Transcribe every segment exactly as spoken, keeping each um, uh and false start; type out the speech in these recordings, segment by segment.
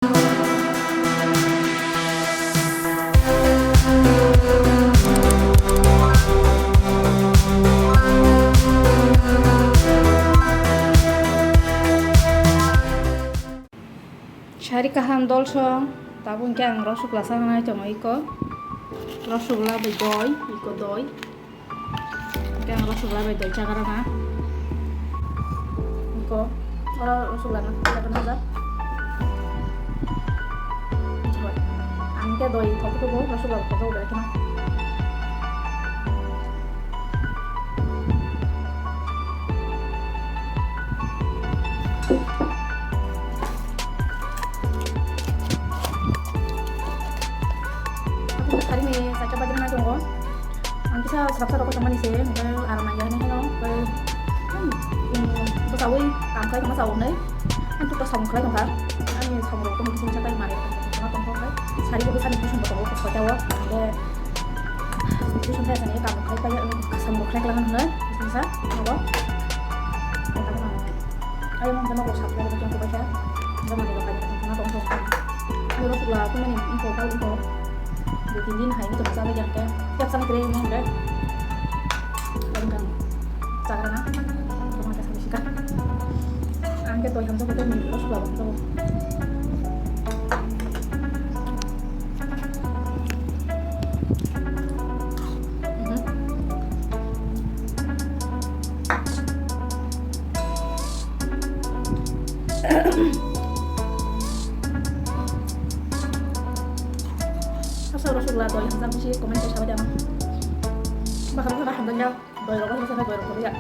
Sari kaham dolsong, tabuk hwnkhe ang rosogla chanai tongo iko. Rosogla bai doi, iko doi. Hwnkhe ang rosogla bai doi chagra na. Iko, oro rosogla na, chagra na jak. Ang khe doi thok thok bo, rosogla thok thok bo, belai kheno. Harini sakha bajrwngna tongo. Ang kisa srapsa rokho tongmani se, hwnkhe aram nangya hinwi hino, hwnkhe, hmm, bwchaui kam khlai tongma chaui hwnwi. Ang tukta samung khlai tongkha. Ani samung rok tongmani se, tei manwi rok tongma tongkha khai. Sari bo bwsani bising bo tongo, kosto tei o. Hwnkhe, Tuition khe sani kamu khai khai, kamu khai khlai hwnwi, bisa bisa, nogo. Ayo, mungkin nogo sab khlai, khlai khlai khlai. Jama ni lokal ni tong tong tong. Ayo, rosogla, tu mani info, kal info. Dua tin din hai, ni tong sana jang khe. Tiap sana kere, mung kere. Kau kan, chagra na. Tong khe sani sika. Ang khe toi hamsa khe, rosogla, hamsa. Asa rosogla doi hamjak bisi comment khe sabai di ano. Bahar bahar hamjakya, doi rok bahar bahar doi rok hamjakya.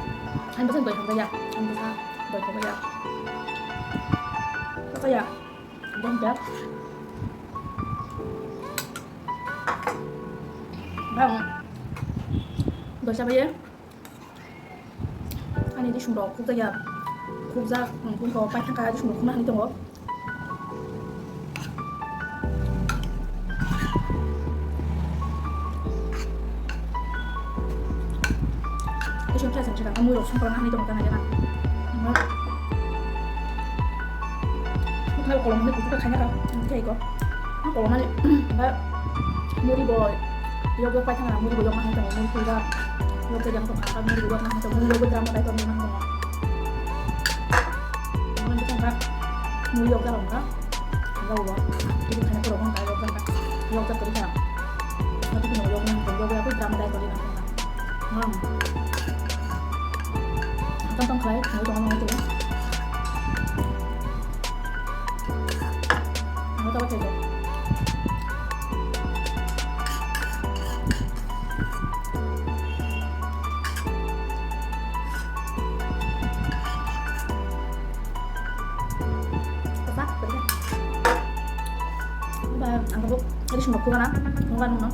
Ang bwswk doi hamjakya, ang bwsa doi hamjakya. Kaka ya, dong ya. Bang, doi sabai ya. Ani disum rok khukjakya, khukjak, hmm, phunukgo paithakha disum rok khukna hinwi tongo. Disum khe chwng swkang mui rok songkrak hinwi tongo gana gana. Omo, omo kolom hinwi kuchukhe khaina kha, omo khe iko. Omo kolom mani ba muri bo. Yok yok paithakna muri bo yok ma hai tongo, muri pura yok jak yang tongo, aka muri bo yok ma hai tongo, muri yok bo drama dai tongo, muri yok jak wngkha, ang jabo bo, ini khaina pura wngkha, yok jak, yok jak kwrwi kha, tapi kino yok ma hai tongo, yok yok drama dai tongo, hmm, tong tong khlai, tong tong tong. Ano tawai khaikhe. Ba, ang bo, ini semua kurang, kurang nunggu.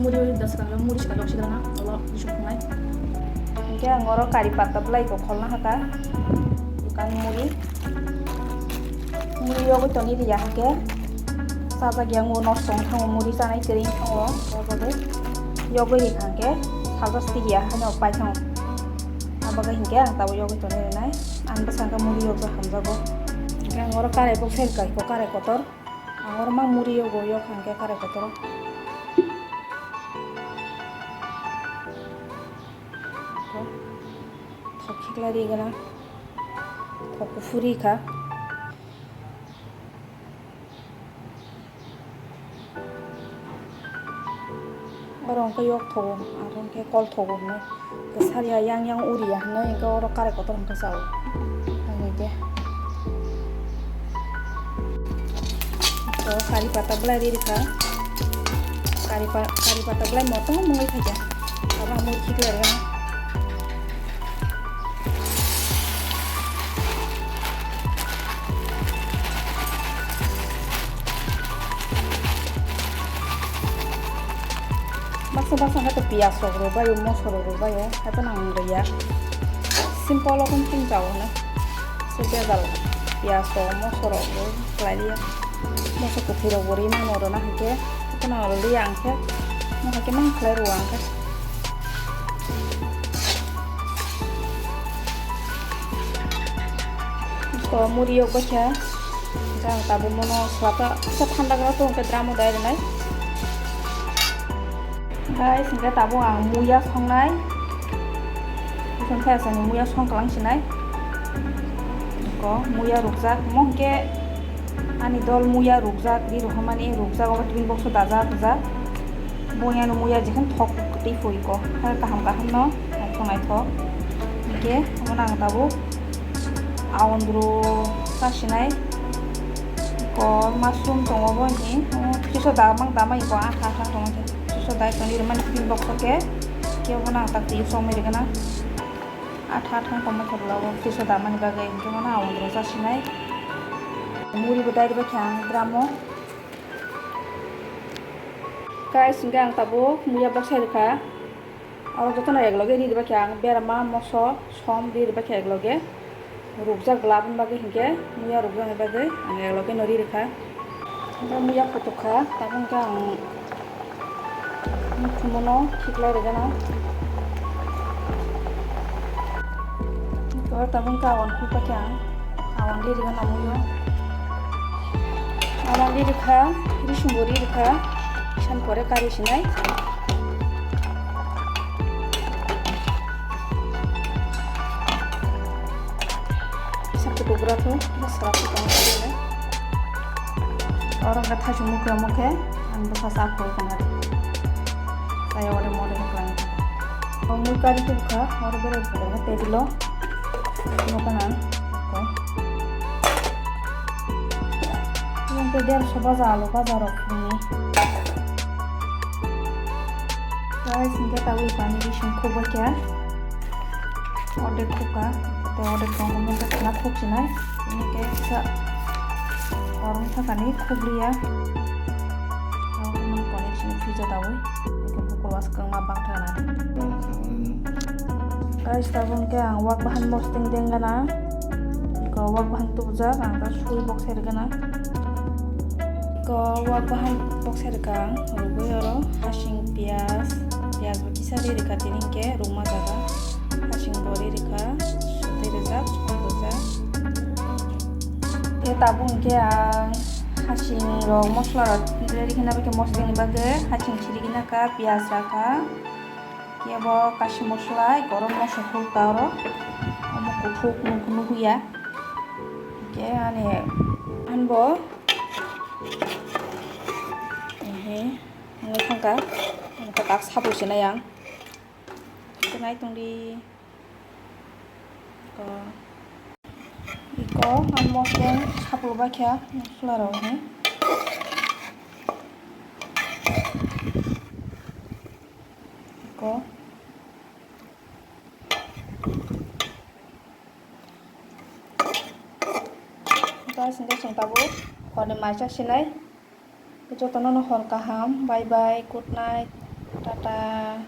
Muri das kan, muri sekali oksi kan, kalau di sini. Oke, ang oro kari patta belai ko kholna haka. Bukan muri. Muri yogwi toni riya hwnkhe, chajak ya, ngo nosto wng thango, muri chanai kwrwi wng thango, yogwi ri kha hwnkhe salsa sigi ya, haino pai thango. Abagwi hwnkhe ang tabuk yogwi toni rinai, ang bwsa hwnkhe muri yogwi hamjago. Hwnkhe ang oro karai bo pherkha, iko karai kotor, ang oro ma muri yogo, yok hwnkhe karai kotor. Thok khiklai ri gana. Thok kuphur ri kha. Oro hwnkhe yok thogo, aro hwnkhe kol thogo hwnwi. Kwsari ya yang yang uri ya hwnwi hwnkhe oro karai kotor hwnkhe chao. Ang hwnkhe. O kari pata belai ri rikha. Kari pa-, kari pata belai motom wngwi phaikha. Abo ang mui khiklai rwna. Baksa baksa hwnkhe to piyaj rok rwbaio, moso rok rwbaio, haiphano ang rwya. Simple o khe chini chao hwnwi. Se bejal piyaj rok, moso rok rw khlai liya. Moso kwthwi rok bo rwi mano rwna hwnkhe, haiphano rwliya ang khe, mo hai khe mang khlai rwo ang khe. Ko muri yok bakha, Ang tabuk mono swlapsa kisa thanda gana tong khe dramo dai rwnai. Guys, hingke tabuk ang muya songnai. Bwswng khe aswkni muya song kwlang sinai. Ko muya rukjak, mo hingke ani dol muya rukjak, di rohormani rukjak, obo tiffin box o dajak rwjak. Bo yani muya jekheno thok twi pui ko, hai kaham kaham no naithok naithok. Hingke omo nang tabuk aondro chasinai ko mushroom tongo bo ni, o kisu da mang da mai ko, atha atha tongma khe kisu dai tongwi rwmani tin box o khe, khe omo nang tak twi somwi rwgana atha atha tongma khe bwla o kisu da mani bagwi hingke omo nang aondro chasinai muri bo dai rwbaikha ang dramo. Guys, hingke ang tabuk muya boksai rwkha. Oro jotono ekloge ri rwbaikha ang berma, moso, som ri rwbaikha ekloge. Rukjak bwla aboni bagwi hingke muya rukjakni bagwi ang ekloge no ri rwkha. Hingke muya kutukha, tabuk hingke ang muthungmano khiklai rwgana. Oro tabuk hingke awan khulpakha ang. Awan ri rwgana muyo. Awan ri rwkha, risumbo ri rwkha. San pore kari sinai. Kisa kutugra tho, kisa srap tho tong kha. Oro hingke thaisung mukhe mukhe, ang bwsa sa phoi kana. Saya ore more ni klang. Mui kari tubukha, oro bere tebilo. Nokha nang. Ko. Yung ke der so baja alo baja rok ni. Guys, hingke tawi pani bising khubui khe. Ordek khubka, tei ordek tong mung khe khana khub sinai. Ini khe kisa korong thakani khubliya. Ang mung pani sini pija tawi. Ini khe bukul was kangma bang thana. Guys, tabuk hingke ang wak bahan mosdeng deng gana. Ko wak bahan tubujak, ang ta sui boksai rwgana. Ko wak bahan boksai rwkha ang, rwgwi oro hasing piyaj, piyaj bo kisa ri rwkha tini hingke rwma jaga. Hasing bo ri rwkha, sotwi rwjak, song rwjak. Khe tabuk hingke ang hasing rok mosla rok ready khe na bagwi mosla ni bagwi hasing siri gina kha, piyaj rakha. Kebo kashi mosla, gorom mosla hul ta oro. Omo kuphuk nuk-, nukya. Ke ani anbo. Ehe, ngai thangka. Ang tak sabu sina yang. Kenai tungdi. Ko. Iko ang mosla sapul bakha mosla rok ni. Iko. Guys, hingke chwng tabuk hor ni mai cha sinai. Jotono no hor kaham. Bye bye, good night, tata.